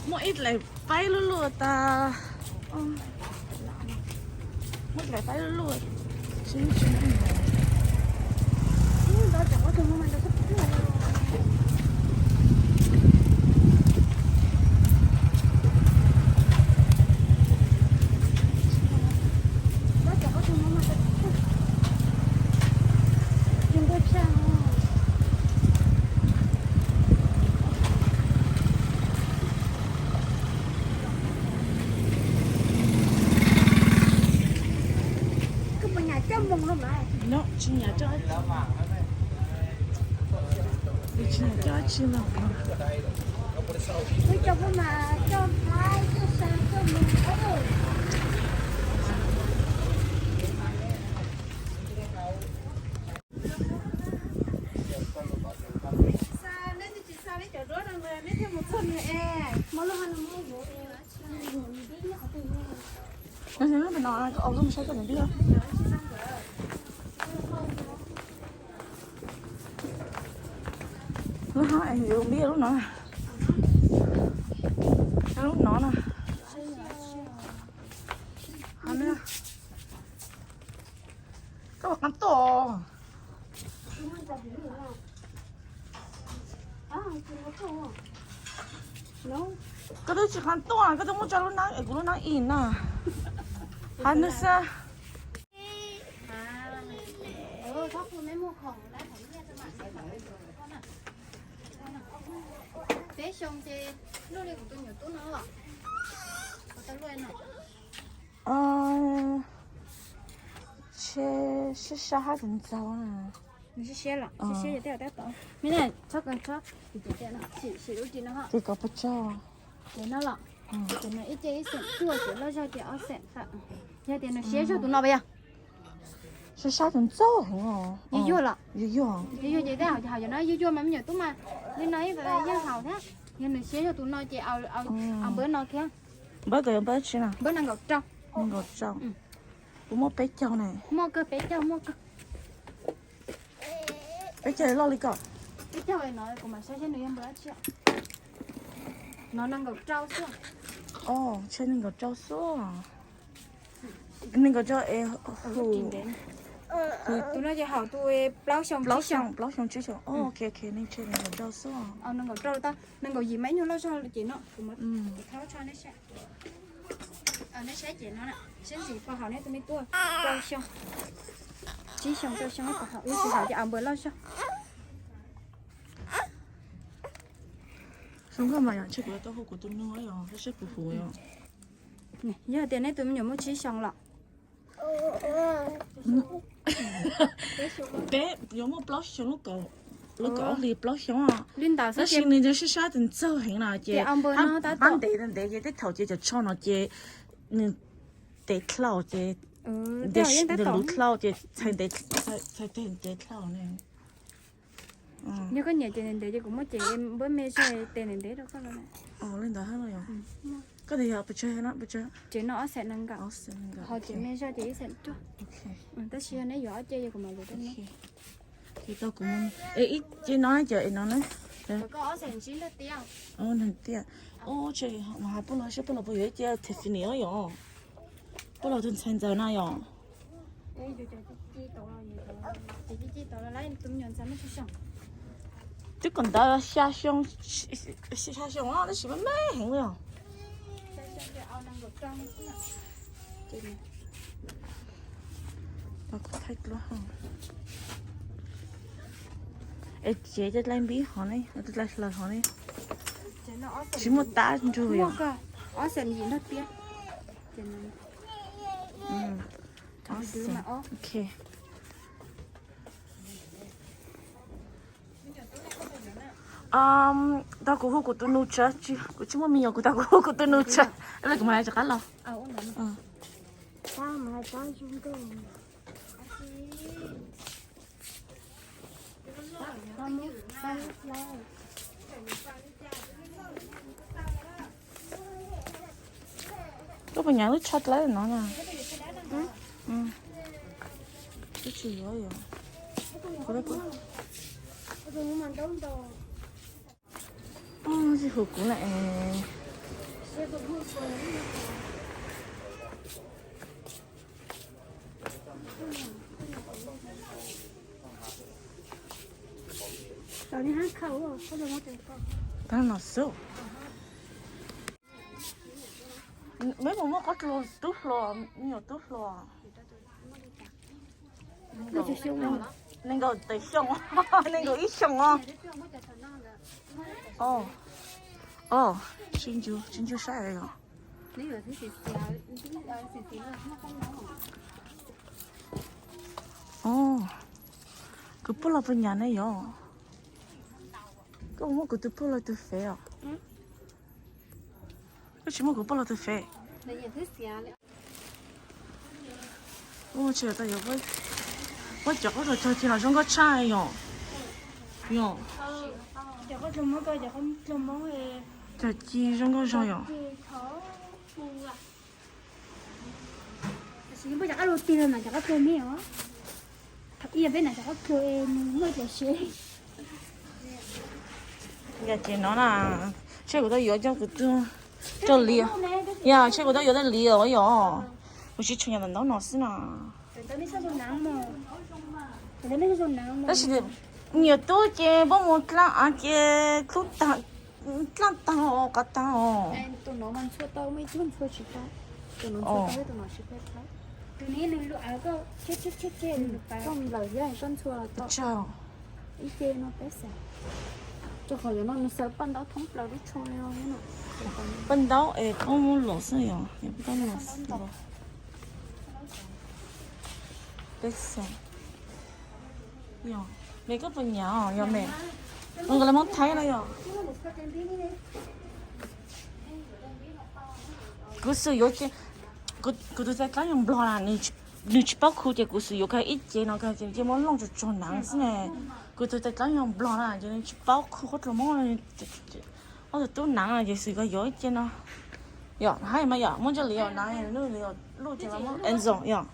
Muaj ib daim paib luj luj tas. Muaj ib daim paib luj luj. No, tsis nyam coj, tsis nyam coj tsi los. Lub no, lub no na. Koj puas qab tuaj? Koj twb tsis qab tuaj, koj twb muab tso lub neeb es kuv lub neeb ib na. Hais nws xwb. Peb xyoo ces luaj li kuv tus nyuam tub no los? Kuv tau luaj no. Sib sab hab tus ntxaug na. Nws sib siab los, sib siab yog tej tab tom. Mib na, txhob kawg txhob, sim sim lub ris no ho. Ces kov puas tsaug? Ces no los, ces no ib ce ib xeem cuaj, ces loj zog ces ob xeem. Yog tias nws siab zog tus no pas yog? Sab sab tus ntxaug heev os. Yuag yuag los? Yuag yuag. Yuag yuag ces tej hauv no yuag yuag mas me nyuam tub mas li no ib yeej haum thiab. Yog nws siab zog tus no ces au npawb no thiab. Npawb tau yog npawb tsi na? Npawb nees nkaum rau. Nees nkaum rau. Kuv muaj peb caug na. Muaj kawg, peb caug muaj kawg. Peb caug loj li ko. Peb caug no kuv mam saib seb nws yog npawb dab tsi. No nees nkaum rau xwb. Tshe nees nkaum rau xwb. Nees nkaum rau es hum. Tus no ces haum tus plaub xyoo, plaub xyoo, plaub xyoo tsib xyoo. Ok ok, nees tshe nees nkaum rau xwb. Nees nkaum rau tau, nees nkaum yim mas ib nyuag loj zog ces no. Nej saib ces no, saib ntsis pog haum neb tus me tub, rau xyoo, tsib xyoo rau xyoo pog haum, yog tsis haum ces au npawb loj zog. Zoo nkauj mas yom, ntshe kuv tau hu kuv tus nus yom, saib puas huv yom. Yog tias neb tus me nyuam muaj tsib xyoo los? Peb yuav muaj plaub xyoo, lub kaum, lub kaum ob hlis plaub xyoo. Li ntawd tab sis nws yuav sab sab tus ntxaug heev no ces pab ntev ntev ces tej thaum ces cov tsho no ces nws tev dlhau ces, nws luv dlhau ces txhais ntev, txhais teg ntev dlhau ne. Yog koj nyiam ces ntev ntev ces kuv muab cev npawb me zog tes ntev ntev rau koj los. Li ntawd hab los yom. Koj tias yog pes tsawg na, pes tsawg? Ces no ob xeem nees nkaum, ho ces me zog ces ib xeem cuaj. Tab sis yog neb yuav ob ce kuv mam luv rau neb. Ces tau kuv, es ib ce no ces es no na. Neeg tiaj. Ub, tseem mas hais pub los seb pub los puas yuav ib ce Tiffany yom. Pub los tus ntxhais ntxawm na yom. Twb kom ntawd xya xyoo, xya xyoo tab sis me me heev li os. Es tsev cov dlai npib hov ne, cov dlai hlaws hov ne, tsis muaj tab ntsug yom. Ob xeem yim nrog tiab. Tau kuv hu kuv tus nus tsawv, kuv tsis muaj me nyuam, kuv tau kuv hu kuv tus nus tsawv, kuv mam rov qab los. Koj puas nyav lub tsho dlawb no na? Twb tsis yuav yom. Kuv, kuv, kuv Tsis hu kuv na es. Tab no xwb. Peb puas muaj qhov dluag tub hluas, me nyuam tub hluas? Nees nkaum tawm xyoo, nees nkaum ib xyoos os. Os, tsis ncu, tsis ncu saib os. Kuv poj los puas nyam ne yom? Koj muab kuv tus poj los tus fev os. Koj tsis muab kuv poj los tus fev. Ua tsis tau yog, ua cov qub los cog ces los zoo nkauj tshaj yom. Yom. Cog ci zoo nkauj zog yom. Yog ces no na, tshe kuv tau yuav cov kuv tug rau Liv, yog tshe kuv tau yuav rau Liv os yom. Kuv tsis tshua nyiam ntawm ntaub no xwb na. Tab sis nyiam tub ces pab mus dlaab av ces dlaab taag os, qab taag os. Paj ntaub es pab muab los xwb yom, yog pab muab los xwb. Peb xees. Yog, me koj puas nyiam os, yog me, nkawd lawv Hmoob Thaib no yog. Kuv xum yuav, kuv tus txhais dlaab yog Nplog na, nws tsis paub khu ces kuv xum yuav kag ib ce no kag ces muab looj tsuag tsuag naav xwb ne. Kuv tus txhais dlaab yog Nplog na ces nws tsis paub khu qhob dluag Hmoob. Ob tug tub naav no ces xum kag yuav ib ce no. Yog hab mas yog muab coj Liv os, naav luj ces muab Enzo yog.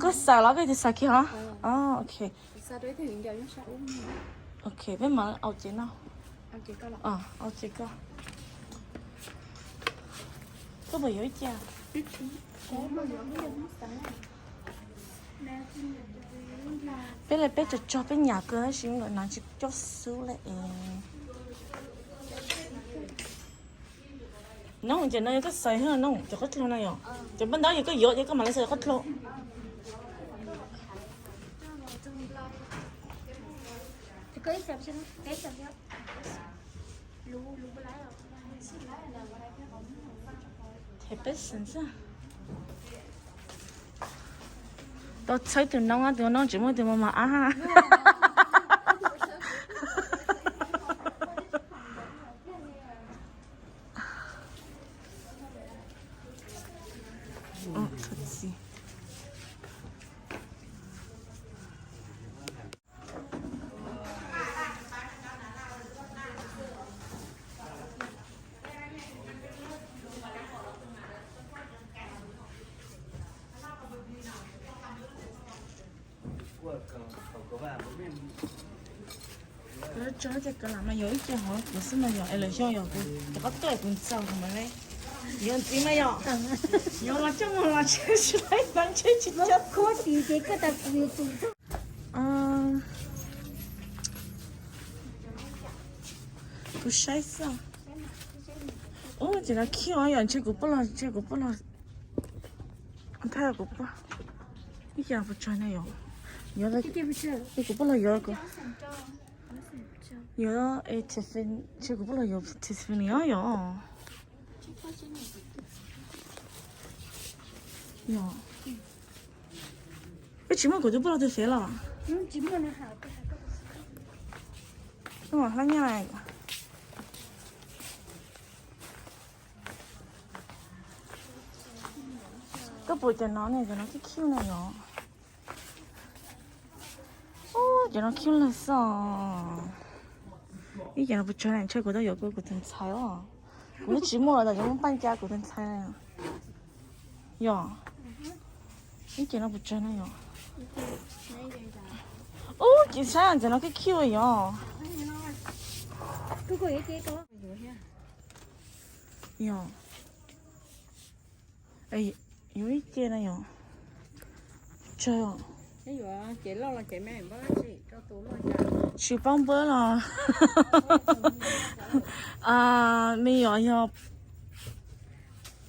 Koj xaws los koj tus xaws kiag os. Ok. Ok, peb mam au ces no. Au ces koj. Koj puas yuav ib ce? Peb le peb tso tso peb nyam kawg tab sis nkawm naav tsis coj xub le es. Noog, ces no yog koj xaws no, cov qhob dluag no yog, cov paj ntaub yog koj yuav ces koj mam le xaws qhob dluag. Them peb xees xwb. Tau txhawb tus noob, tus noob tsis muaj tus mas mas ab. Kuv tso ces kawg lam mas yog ib ce hov kuv xwb mas yog es lawv xyov yog kuv cov qab tuaj kuv ntxaug kuv mas le. Yog ntxiv mas yog, yog los coj mus los tsheb tsis laib mas tsheb tsis coj. Kuv saib xwb. Ub, ces no cute yom, ntshe kuv poj los, ntshe kuv poj los thaij kuv poj. Ib ce puas tsawg na yom? Yuav, kuv poj los yuav, yuav Tiffany, ntshe kuv poj los yuav Tiffany os yom. Yog. Koj tsis muaj kuv tus poj los tus fev los? Koj mam hlab nyaj. Koj pum cov no ne, cov no cute cute na yom. Ub, cov no cute lawm xwb. Ib cov no puas tsawg na, ntshe kuv tau yuav kuv tus ntxhais os. Kuv twb tsis muaj los tas cov muab paj ca kuv tus ntxhais na. Yog. Ib cov no puas tsawg na yom? Ub, Ces saib ntawm no kib khib ua yog. Yog. Yuav ib ce no yog. Tsawg. Tsis paub npawb los. Me nyuam yog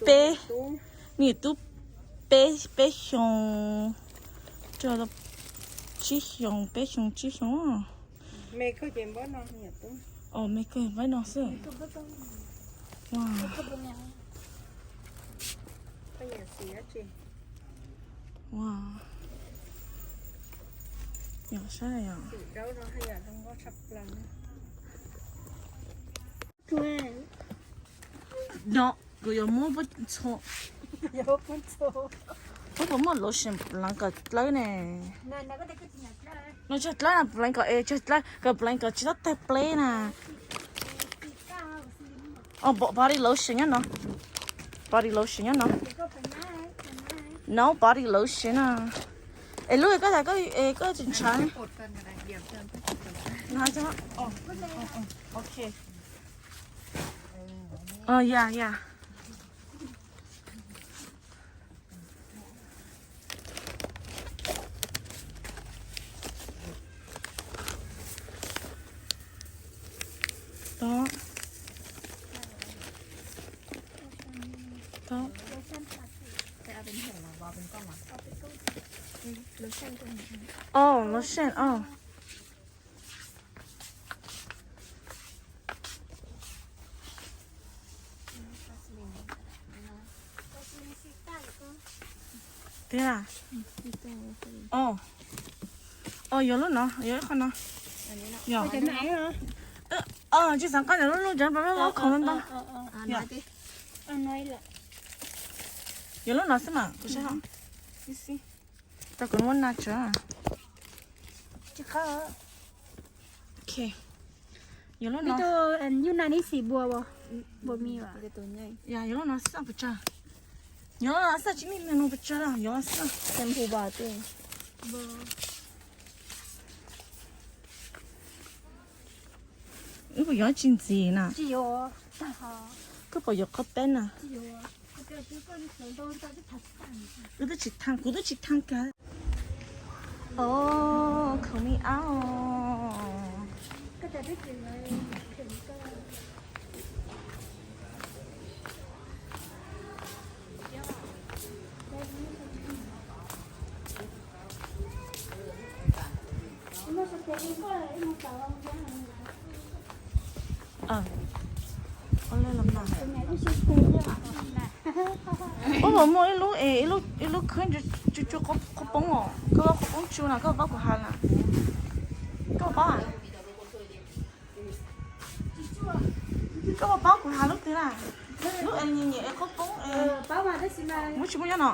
peb, me nyuam tub peb, peb xyoo, tsib xyoo, peb xyoo tsib xyoo. Me kawg npawb no xwb. Yog saib yog. No kuv yuav muab pub ntxhua. Pub puas muaj lotion pleev kom dlawb ne? No tsag dlawb na, pleev kom es tsag dlawb, kom pleev kom tsis txhob tawg pleb na. Body lotion nyob no. Body lotion nyob no. No body lotion na. Es lub koj tas koj tsis ntshaw. Ok. Ya ya. Tod. Tod. Oh, lotion, oh. Tiag. Oh, oh, yuav lub no, yuav ib qho no. Yog. Tsis xav nqa lub lub cov lub khoom ntau. Yuav lub no xwb mas kuv saib. Tau kuv muab na tso. Ok. Yuav lub no. Yog, yuav lub no xwb pes tsawg. Yuav lub no xwb, tsis muaj ib tug nug pes tsawg, yuav xwb. Wb puas yuav tsis ntxiv na? Koj puas yuav qhov peb na? Wb twb tsis thaij, kuv twb tsis thaij kiag. Os, khoom me ab. Ub, muaj ib lub es ib lub khwb tsuj tsuj qhaub poob os, koj qhaub poob tsuj no koj paub kuv hais na. Koj paub? Koj paub kuv hais lub twg na? Lub es nyiam nyiam es qhaub poob es muab tsis muaj nyob no.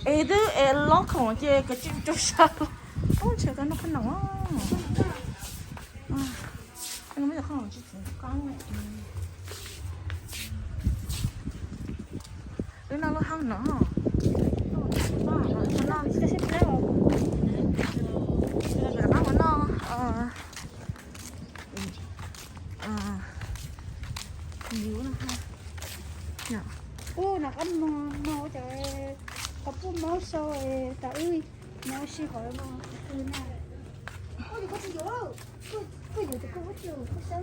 Es twb es lob khoom ces kav tsij rau sab. Ub, ntshe koj noj qhob noom. Wb noj lub hab no. Ub, no qab no, no cov qhov pub mob sau tas wb no si qhov no.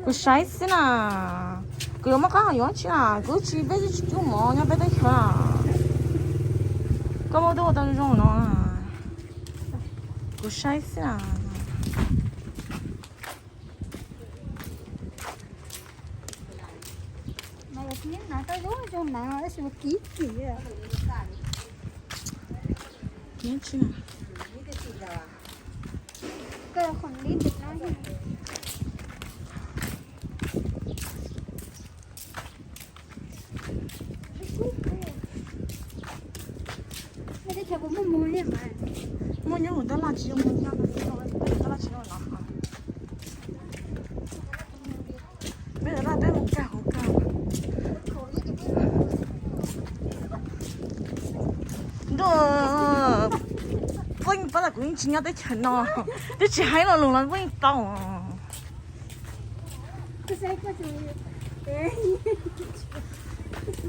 Kuv saib xwb na, kuv yuav muab qab hau yuav tsi na, kuv tsis, peb tsis cub mov nyob peb teb chaws. Koj muab tub ua tau zoo no, kuv saib xwb na. Muaj nyob hauv tab laj tsis zoo, tab laj tsis zoo los. Peb laj peb mus kag hauv kag. Kuv yeej tsis nyob teb chaws no, twb tsis hais lo lus los puab yeej paub.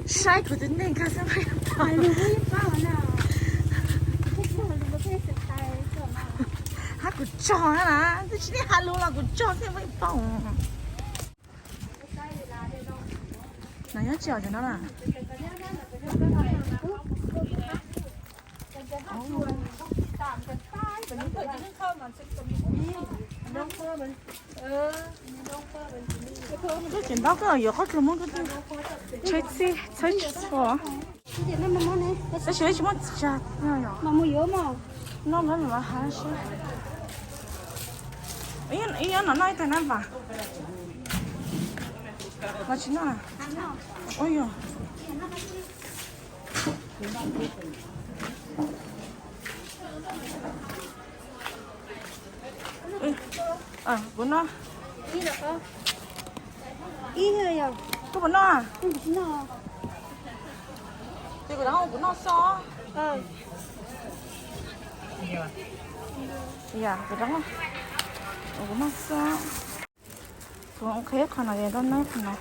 Saib kuv tus neeg kawg xwb puab yeej paub. Hab kuv tsaug na, twb tsis hais lus los kuv tsaug xwb puab yeej paub. No nyob tsis os cov no na. Twb tsis ntaub koj yuav qhov twg muab koj twg. Tsheb txhib txhawb tsis txhua. Tab sis tsis muaj txiv tsag no yom. No lawv los hav sib. Ib nyob no noj ib tag na vas. Los tsis noj. Ua yog. Kuv noj. Koj puas noj? Ces kuv rov kuv noj xwb. Yog kuv rov, kuv noj xwb. Kuv qhib qhov no es rau neb qhov no.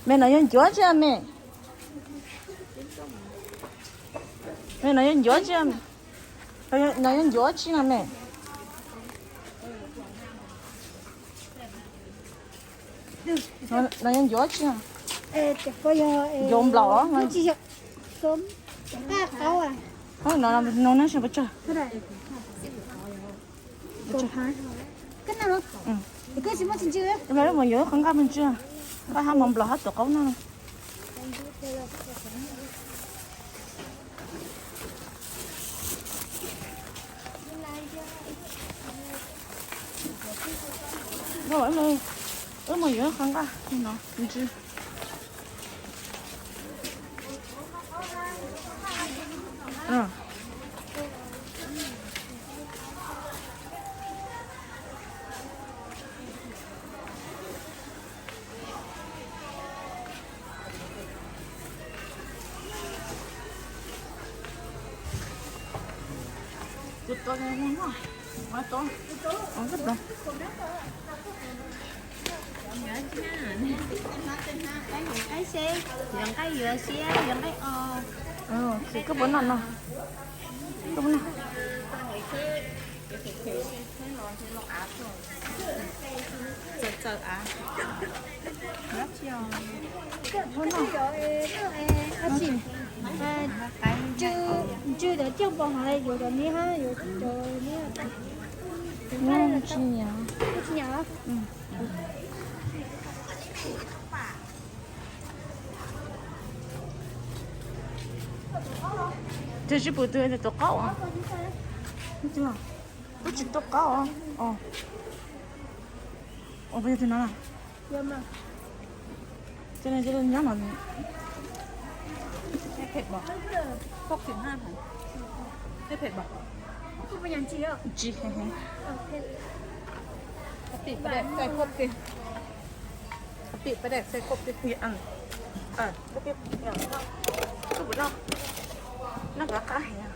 Me no yog ncuav tsi me? Me no yog ncuav tsi? No yog ncuav tsi no me? No yog ncuav tsi? Ncuav nplaum los? No no no no no no no Mus yuav qhov nqaij me ntsis, nqaij hab mov nplaum hab tuav qaub no. Wb mus yuav qhov nqaij no me ntsis. Yuav nqaij yuav siab, yuav nqaij os. Koj puas noj no? Koj puas noj? Txaws txaws av. Ntsw cov coj npo hov yuav cov neb hab, yuav cov neb. Tsis nyam. Tes tsis pum twg tuav qaub. Ub tsis tuav qaub. Ua puas yog tus no na? Nyob no. Tsis heev. Koj puas noj? Noj kov qab heev.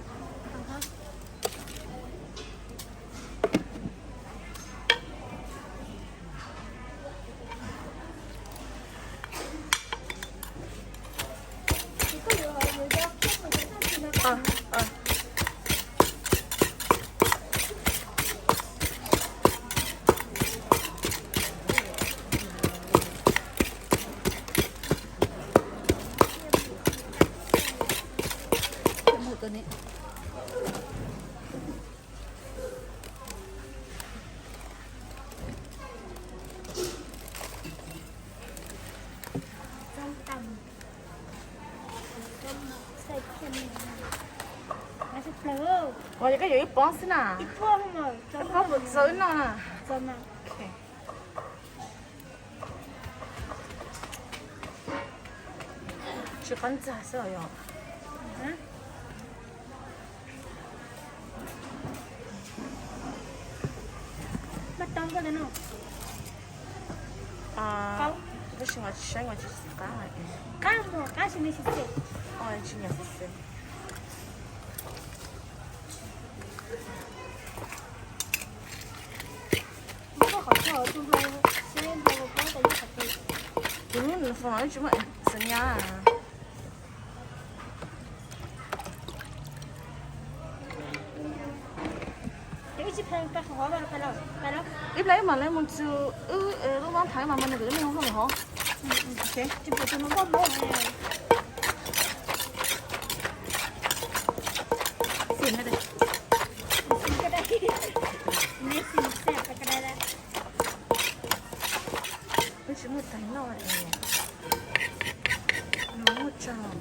Ua, koj yuav ib pob xwb na? Ib pob puas txaus wb noj na? Tsis qab ntxag xwb os yog. Tab sis mas tsis saib mas tsis xav qab. Qab mus qab tsis nyob xwb xwb. Tus lub foom no tsis muaj xeem nyab. Ib pliag wb mam li mus txog wb lub vab thaiv mas mas nws kwv me hov hov. Wb tsis muaj tais noj es nws muaj tsawg.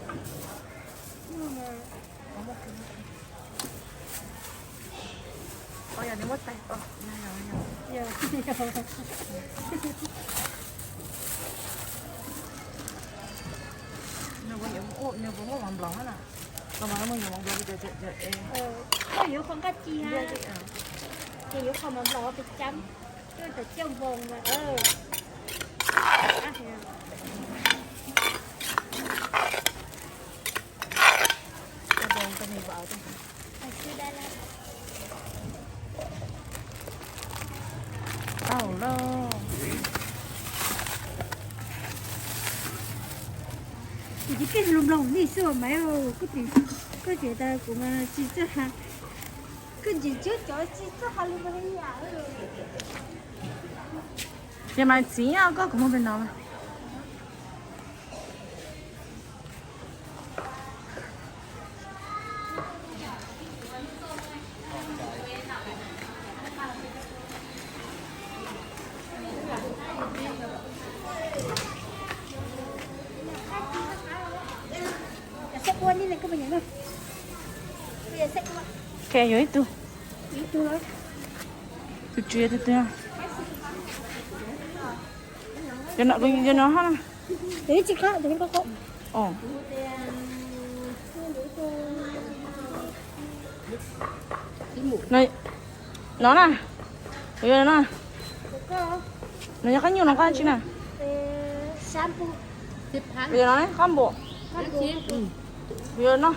Yog nws muaj tais, nws puas muaj mov nplaum na? Los mas mus yuav mov nplaum, yuav qhov nqaij ci, ces yuav qhov mov nplaum pes cam, cam npoo mas. Tau lawm. Kuv tsis keej hluas nplaum li xwb os Maiv, koj tseem tas kuv mas tsis txawj hais, koj tseem tsis cov tsis txawj hais li mas li yam. Ces mas txiv nyob koj kuv mus pem no. Ces yuav ib tug, tus tswv tus twg? Cov no, cov no hab. No na, kuv yuav no na. No yog qab nyuj los qab tsi na? Kuv yuav no qab npum. Kuv yuav no.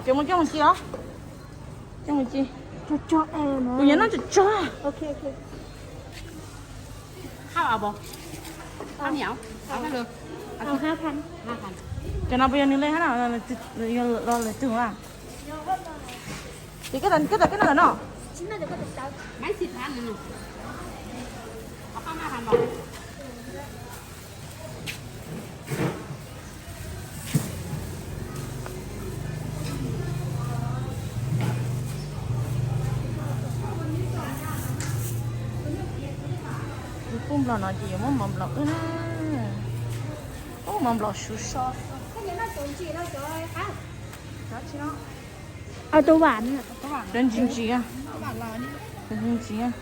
Ces muab coj mus ci os. Coj mus ci. Kuv yuav no tsuag tsuag. Cov no puas yog nws li hab no, los lwm tug a? Ces koj tas koj no lawm no. Tus pub nplaum no ces yuav muab mov nplaum wb na. Ub, mov nplaum suv so. Cov ntsis ntsis, cov ntsis ntsis.